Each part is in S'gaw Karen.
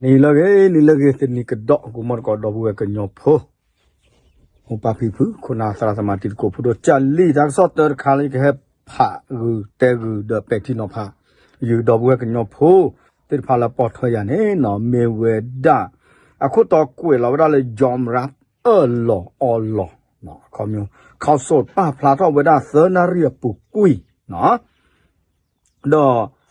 နံၤလၢအဂ့ၤ နံၤလၢအဂ့ၤ တနံၤကဒီး ကမီၣ်တကိးဒီပုၢ်ဝဲၢ်ကညီဖိ မိၢ်ပၢ်ဖံဖု ခိၣ်နၢ်သရၣ်သမါတံၤသကိးဖိဒိၣ်ကၢ်လံၢ် တၢ်ကစီၣ်တၢတခါလၢ ယကဟဲဖးဂုာ်တဲဂုာ်ဒီးပဲာ်ထံနီၤဖး ယဒီပုၢ်ဝဲၢ်ကညီဖိသ့ၣ်တဖၣ်လၢပိာ်ထွဲယၤန့ၣ်နီၤ မ့ၢ်ဝဲဒၣ် အခိၣ်တီကွဲးလီၤဝဲဒၣ်လၢ ယီမရၣ် အၢၣ်လီၤအီလီၤ ခီ ခီစိၣ်ပာ်ဖျါထီၣ်ဝဲဒၣ်သၢနၣ်ရံၣ်အပူၤကွံာ်နီၤ ဒီး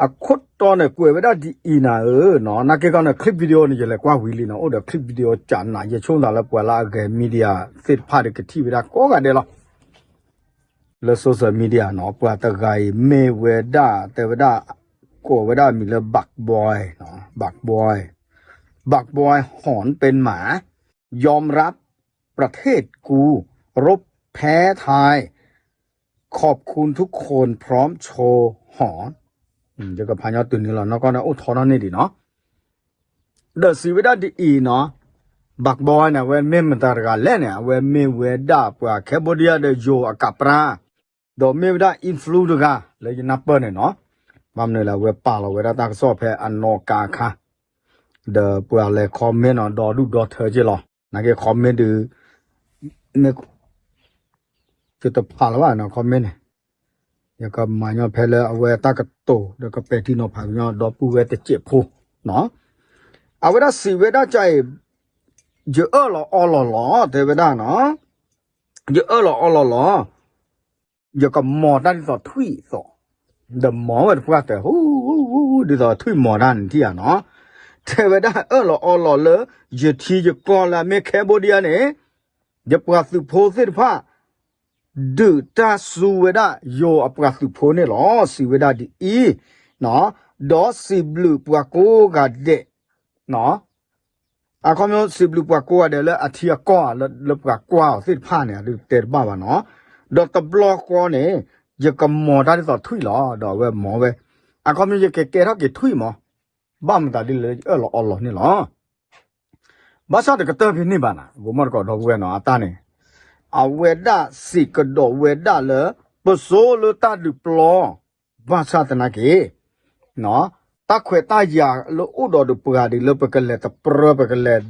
အခိၣ်တီန့ၣ်ကွဲးဝဲဒၣ်ဒ်အံၤနၤဧၢ, နာ်က့ခီန့ၣ် clip video န့ၣ် ယလဲၤကွၢ်ဝံၤလံနီၤ, အိၣ်ဒီး clip video ကနး ယဆိကမိၣ်လၢပှၤလၢအဂဲၤ media သ့ၣ်တဖၣ်ဒီးကထံၣ်ဝဲဒၣ်ကိးဂၤဒဲးလီၤ. လၢ social media နီၤ ပှၤတဂၤအံၤမ့ၢ်ဝဲဒၣ် တဲဝဲဒၣ် ကိးဝဲဒၣ်အမံၤလၢ Bad Boy နီၤ, Bad Boy, Bad Boy หอนเป็นหมา ยอมรับประเทศกูรบแพ้ไทย ขอบคุณทุกคนพร้อมโชว์หอน ယကဖးညီတုၤန့ၣ်လီၤ နီၢ်ကီၢ်န့ၣ်အိၣ်ထီထီၣ်န့ၢ်ဒံးနီၤ, ဒီးစံးဝဲဒၣ်ဒ်အံၤနီၤ, Bad Boy န့ၣ် အဝဲမ့ၢ်မတၤတဂၤလဲၣ်န့ၣ် အဝဲမ့ၢ်ဝဲဒၣ်ပှၤ Cambodia ဒီးယိၤအကးပြါ, ဒီးမ့ၢ်ဝဲဒၣ် influ တဂၤ လၢယနၢ်ပၢၢ်န့ၣ်နီၤ, ဘၣ်မနုၤလဲၣ် အဝဲပာ်လီၤဝဲဒၣ်တၢ်ကစီၣ်ဖဲအနီၢ်ကါအခါ ဒီးပှၤလဲၤ comment နီၤ ဒီဒူၣ်ဒီထၢက့လီၤ, နာ်က့ comment ဒုး မ့ၢ် သုတဖးလၢၤဘၣ်နီၤ comment န့ၣ်, ယကမၤညီဖဲလၢအဝဲတၢ်ကတိၤ ဒီးကပဲာ်ထံနီၤဖးကညီ ဒီပုၢ်ဝဲၢ်တစဲးဖိနီၤ, အဝဲဒၣ်စံးဝဲဒၣ်ကအံၤ, ယအၢၣ်လီၤအီလီၤလီၤ တဲဝဲဒၣ်နီၤ, ယအၢၣ်လီၤအီလီၤလီၤ ယကမီၤတၢ်ဒ်သိးထွံၣ်အသိး, ဒီးမီၤဝဲတပှၢ်တၢၢ် ဟူ ဒ်သိးထွံၣ်မီၤတၢ်န့ၣ်ထံၣ်ဧါနီၤ, ထဲဝဲဒၣ်အၢၣ်လီၤအီလီၤလၢ ယထံယကီၢ်လၢအမ့ၢ် Cambodia န့ၣ်, ယပှၤသုးဖိသ့ၣ်တဖၣ် ဒုးတၢ်စူၤဝဲဒၣ်ယိၤအပှၤသုးဖိန့ၣ်လီၤ စံးဝဲဒၣ်ဒ်အံၤ, ဒီးစံးဘျုးပှၤကိးဂၤဒဲး အခီပညီစံးဘျုးပှၤကိးဂၤဒဲးလၢအထံအကီၢ် လၢပှၤကွၢ်အီၤသ့ၣ်တဖၣ်န့ၣ် အဒုးတဲတဘၣ်ဘၣ်နီၤ, ဒီးတဘျီဃီန့ၣ် ယကမီၤတၢ်ဒ်သိးထွံၣ်လီၤ ဒီးအဝဲမီၤဝဲ, အခီပညီယကကဲထီၣ်က့ၤထွံၣ်မီၤ, ဘၣ်မတၤဒ်လဲၣ်အၢၣ်လီၤအီလီၤန့ၣ်လီၤ, ဘၣ်ဆၣ်တကတၢၢ်ဖဲန့ၣ်ဘၣ်နၤ ကမီၣ်တကိးဒီပုၢ်ဝဲၢ်နီၤ အတၢ်န့ၣ်, အဝဲဒၣ်စံးကဒီးဝဲဒၣ်လၢ ပစိလၢတၢ်ဒုးပျီ ဘၣ်ဆၣ်သနာ်က့ တၢ်ခွဲးတၢ်ယာ်လၢအိၣ်ဒီးဒုးပှၤဒ်လၢပကလဲၤတပြၢ ပကလဲၤ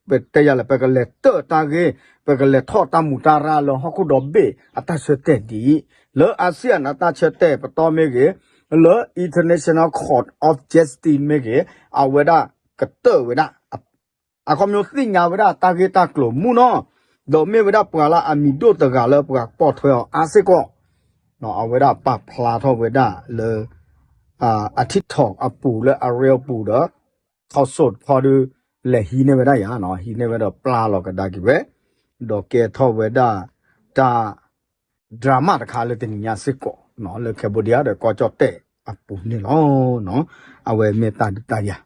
ပတဲယၤလၢ ပကလဲၤတၢၢ်တၢ်ဂ့ၢ် ပကလဲၤထီၣ်တၢ်မူးတၢ်ရၢ်လၢဟီၣ်ခိၣ်ဒီဘ့ၣ်အတၢ်ဆၢတဲာ်ဒ်အံၤ, လၢ ASEAN အတၢ်ဆၢတဲာ်ပတီၢ်မ့ၢ်ဂ့ၤ, လၢ International Court of Justice မ့ၢ်ဂ့ၤ, အဝဲဒၣ်ကတၢၢ်ဝဲဒၣ် အခီပညီသ့ၣ်ညါဝဲဒၣ်တၢ်ဂ့ၢ်တၢ်ကျိၤမူနီၤ, ဒီးမ့ၢ်ဝဲဒၣ်ပှၤလၢအမံၤဒိၣ်တဂၤလၢပှၤပိာ်ထွဲအီၤအါစ့ၢ်ကီး, အဝဲဒၣ်ပာ်ဖျါထီၣ်ဝဲဒၣ်လၢ အ TikTok အပူၤလၢအ reel အပူၤဒီး ခီစိၣ်တဖီဒု လဲၤဟံးန့ၢ်ဝဲဒၣ်ယၤနီၤ, ဟံးန့ၢ်ဝဲဒီးပျၢ်လီၤကဒါက့ၤဝဲ, ဒီးကဲထီၣ်ဝဲဒၣ်တၢ် drama တခါလၢတနံၤညါစ့ၢ်ကီး လၢ Cambodia ဒီးကီၢ်ကၠီၣ်တဲၣ်အပူၤန့ၣ်လီၤ. အဝဲမ့ၢ်တၢ်ဒုးတၢ်ယၤ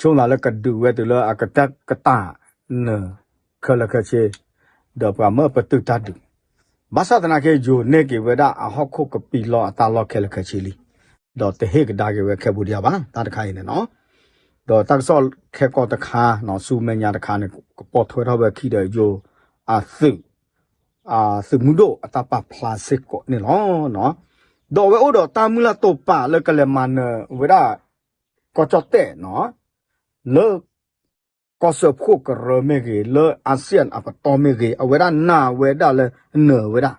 ဆိကမိၣ်လၢကဒုးဝဲတုၤလၢအကတၢၢ်ကတၢၢ်နၢၤခဲလၢာ်ခဲဆ့, ဒီးပှၤမၢပတုာ်တၢ်ဒုး, ဘၣ်ဆၣ်သနာ်က့ ယိၤန့ၢ်က့ၤဝဲဒၣ်အဟီၣ်ခိၣ်ကပံာ်လီၤအတၢ်လီၢ်ခဲလၢာ်ခဲဆ့လံ, ဒီးတဟ့ၣ်ကဒါက့ၤဝဲ Cambodia ဘၣ် တၢ်တခါအံၤန့ၣ်နီၤ, ဒီးတၢ်ကစီၣ်ခဲကိာ်တခါ ဆူမဲာ်ညါတခါန့ၣ် ကပိာ်ထွဲထီၣ်ဝဲခံဒီးယိၤအသုး သုးမုၢ်ဒိၣ်အတၢ်ပာ်ဖျါစ့ၢ်ကီးန့ၣ်လီၤ. ဒီးအဝဲအိၣ်ဒီးတၢ်မုၢ်လၢ်တိာ်ပာ်လၢကလဲၤမၤနၢၤဝဲဒၣ် ကီၢ်ကၠီၣ်တဲၣ်နီၤ, လၢ ကီၢ်စၢဖှိၣ်ကရၢမ့ၢ်ဂ့ၤ, လၢ ASEAN အပတီၢ်မ့ၢ်ဂ့ၤ, အဝဲဒၣ်နာ်ဝဲဒၣ်လၢနၢၤဝဲဒၣ်,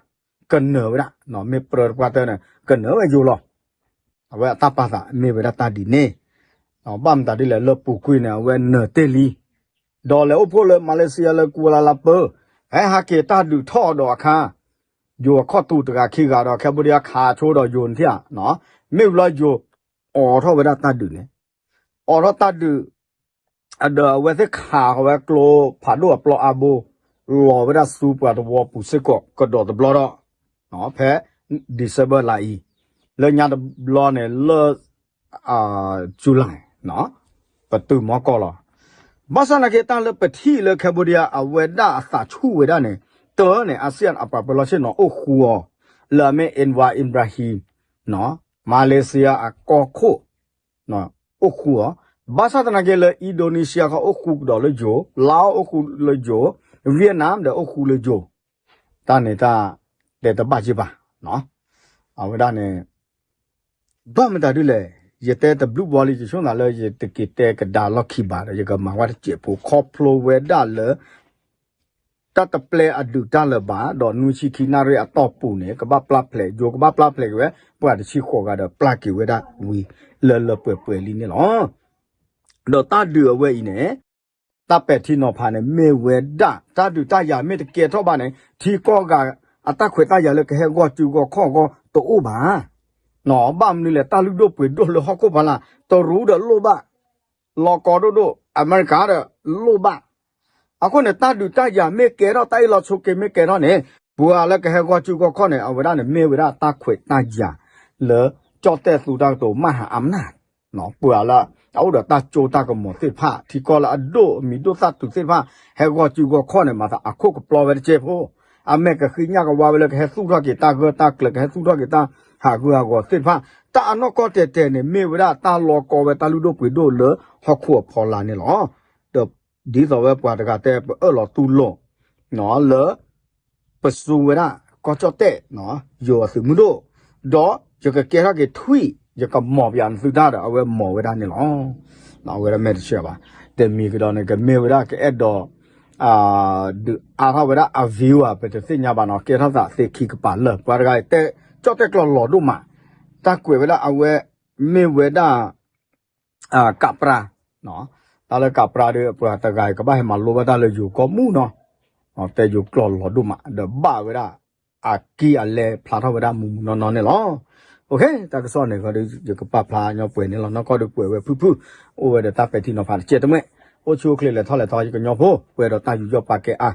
ကနၢၤဝဲဒၣ်, မ့ၢ်ပြၢတပှၢ်တၢၢ်န့ၣ် ကနၢၤဝဲယိၤလီၤ. အဝဲအတၢ်ပာ်သးမ့ၢ်ဝဲဒၣ်တၢ်ဒ်န့ၣ်, ဘၣ်မတၤဒ်လဲၣ် လၢပူၤကွံာ်န့ၣ် အဝဲနၢၤတ့ၢ်လံ, ဒီးလဲၤအိၣ်ဖှိၣ်လၢ Malaysia လၢ Kuala Lumpur, ဟဲဟးက့ၤတၢ်ဒုးထီၣ်ဒီးအခါ ယိၤအခီၣ်တူာ်တဂၤခံဂၤဒီး Cambodia ခးဆိဒီးယိၤန့ၣ်ထံၣ်ဧါ, မ့ၢ်ဘျီယိၤအိးထီၣ်ဝဲဒၣ်တၢ်ဒုးန့ၣ်, အိးထီၣ်တၢ်ဒုး ဒီးအဝဲသ့ၣ်ခးဃီၤဝဲကျိဖးဒိၣ်အပျီအါဘိ လီၤဝဲဒၣ်ဆူပှၤသဝီပူၤစ့ၢ်ကီး ကဒီးတဘျီဒီး ဖဲ December လါအံၤ, လၢညါတဘျီန့ၣ်လၢ July ပတုာ်မီကီၢ်လီၤ. ဘၣ်ဆၣ်သနာ်က့ တၢ်လၢပထံၣ်လၢ Cambodia အဝဲဒၣ်အသးဆူၣ်ဝဲဒၣ်န့ၣ် တၢ်န့ၣ် ASEAN အပှၤပၢၤလီၢ်ဆ့ၣ်နီၤအိၣ်ဃူအီၤ လၢအမ့ၢ် Anwar Ibrahim, Malaysia အကီၢ်ခိၣ် အိၣ်ဃူအီၤ, ဘၣ်ဆၣ်သနာ်က့လၢ Indonesia ခီအိၣ်ဃူကဒီးလၢယိၤ, Laos အိၣ်ဃူလၢယိၤ, Vietnam ဒီးအိၣ်ဃူလၢယိၤ, တၢ်န့ၣ်တၢ်တဲတဘၣ်က့ဘၣ်, အဝဲဒၣ်န့ၣ် ဘၣ်မတၤဒ်လဲၣ် ယတဲတဘျုးဘီလံ ယဆိကမိၣ်လၢယတက့ၤတဲကဒါလီၢ်ခံဘၣ်ဒီး ယကမၤဝဲတစဲးဖိ ခီဖျိဝဲဒၣ်လၢ တၢ်တပျဲအဒုးတၢ်လၢၤဘၣ် ဒီးနွံဆံခံနၣ်ရံၣ်အတီၢ်ပူၤန့ၣ် ကဘၣ်ပျၢ်ဖျဲး ယိၤကဘၣ်ပျၢ်ဖျဲးက့ၤဝဲ ပှၤတဆံဃိးဂၤဒီး ပျၢ်က့ၤဝဲဒၣ်ဝံၤ လၢလၢပှဲၤပှဲၤလံန့ၣ်လီၤ. ဒီးတၢ်ဒုးအဝဲအံၤန့ၣ် တၢ်ပဲာ်ထံနီၤဖးန့ၣ် မ့ၢ်ဝဲဒၣ် တၢ်ဒုးတၢ်ယၤမ့ၢ်တကဲထီၣ်ဘၣ်န့ၣ် ထံကီၢ်ဂၤ အတၢ်ခွဲးတၢ်ယာ်လၢကဟဲဂီၢ်စုဂီၢ်ခီၣ်အဂီၢ်တအိၣ်ဘၣ်. ဘၣ်မနုၤလဲၣ် တၢ်လုၢ်ဒိၣ်ပှ့ၤဒိၣ်လၢဟီၣ်ခိၣ်ဖီလာ် တရူးဒီးလိၣ်ဘၣ်, လီၤကီဒိၣ်ဒိၣ် အမဲရကၤဒီးလိၣ်ဘၣ်. အဃိန့ၣ် တၢ်ဒုးတၢ်ယၤမ့ၢ်ကဲထီၣ် တၢ်အ့ၣ်လိာ်ဆိးက့မ့ၢ်ကဲထီၣ်န့ၣ် ပှၤလၢကဟဲဂီၢ်စုဂီၢ်ခီၣ်န့ၣ် အဝဲဒၣ်န့ၣ် မ့ၢ်ဝဲဒၣ်တၢ်ခွဲးတၢ်ယာ်လၢ ကၠီၣ်တဲၣ်သူတၢ်ကတိၤ မဟာအမနာ ပှၤလၢအအိၣ်ဒီးတၢ်စိတၢ်ကမီၤသ့ၣ်တဖၣ် ထံကီၢ်လၢအဒိၣ်အမံၤဒိၣ်သၣ်တုၤသ့ၣ်တဖၣ် ဟဲဂီၢ်စုဂီၢ်ခီၣ်န့ၣ် မၤသးအခိၣ်ကပျီဝဲတစဲးဖိ, အမဲာ်ကဃံညၣ်ကဝါဝဲလၢကဟဲသူၣ်ထီၣ်က့ၤတၢ်ဂၢၢ်တၢ်ကျၢၤ ကဟဲသူၣ်ထီၣ်က့ၤတၢ်ဟးဂူာ်ဟးဂီၤသ့ၣ်တဖၣ် တၢ်အနီၢ်ကီၢ်တဲာ်တဲာ်န့ၣ် မ့ၢ်ဝဲဒၣ်တၢ်လီၤကီဝဲတၢ်လုၢ်ဒိၣ်ပှ့ၤဒိၣ်လၢဟီၣ်ခိၣ်အဖီလာ်န့ၣ်လီၤ. ဒီးဒ်သိးဝဲပှၤတဂၤတဲ ပအၢၣ်လီၤတူၢ်လိာ် လၢ ပစူးဝဲဒၣ်ကီၢ်ကၠီၣ်တဲၣ် ယိၤအသုးမုၢ်ဒိၣ်, ဒီးယကကဲထီၣ်က့ၤထွံၣ် ယကမီၢ်ပယီၤနသုတၢ်ဒီး အဝဲမီၢ်ဝဲဒၣ်န့ၣ်လီၤ. အဝဲဒၣ်မဲာ်တဆှးဘၣ်. တမံၤကဒီးန့ၣ် ကမ့ၢ်ဝဲဒၣ်ကအဲၣ်ဒိး ဒုးအါထီၣ်ဝဲဒၣ်အ view ဧါ ပတသ့ၣ်ညါဘၣ်နီၤ ကဲထီၣ်သးသ့ခံကပၤလၢာ် ပှၤတဂၤတဲ ကၠီၣ်တဲၣ်ကျိာ်လီၤဒိၣ်မး, တၢ်ကွဲးဝဲဒၣ်အဝဲ မ့ၢ်ဝဲဒၣ် ကးပြါ, တၢ်လၢကးပြါဒီး ပှၤတဂၤအံၤကဘၣ်ဟဲမၤလိဘၣ်တၢ်လၢယိၤကီၢ်မုၢ်နီၤ, တဲယိၤကျိာ်လီၤဒိၣ်မး ဒီးဘၣ်ဝဲဒၣ် အကံၢ်အလဲဖျါထီၣ်ဝဲဒၣ်မူးမူးနီၢ်နီၢ်န့ၣ်လီၤ. တၢ်ကစီၣ်န့ၣ်ဃီဒီး ယကပာ်ဖျါညီပှဲၤန့ၣ်လီၤ. နီၢ်ကီၢ်ဒီးကွဲးဝဲဖုၣ်ဖုၣ် အိၣ်ဝဲဒီးတၢ်ပဲာ်ထံနီၤဖးတကဲတမှဲၣ်, အိၣ်ဆူၣ်အိၣ်ချ့လဲၤထီၣ်လဲၤထီ ယကညီဖိ ပှဲၤဒီးတၢ်ယူးယီၣ်ပာ်ကဲအါ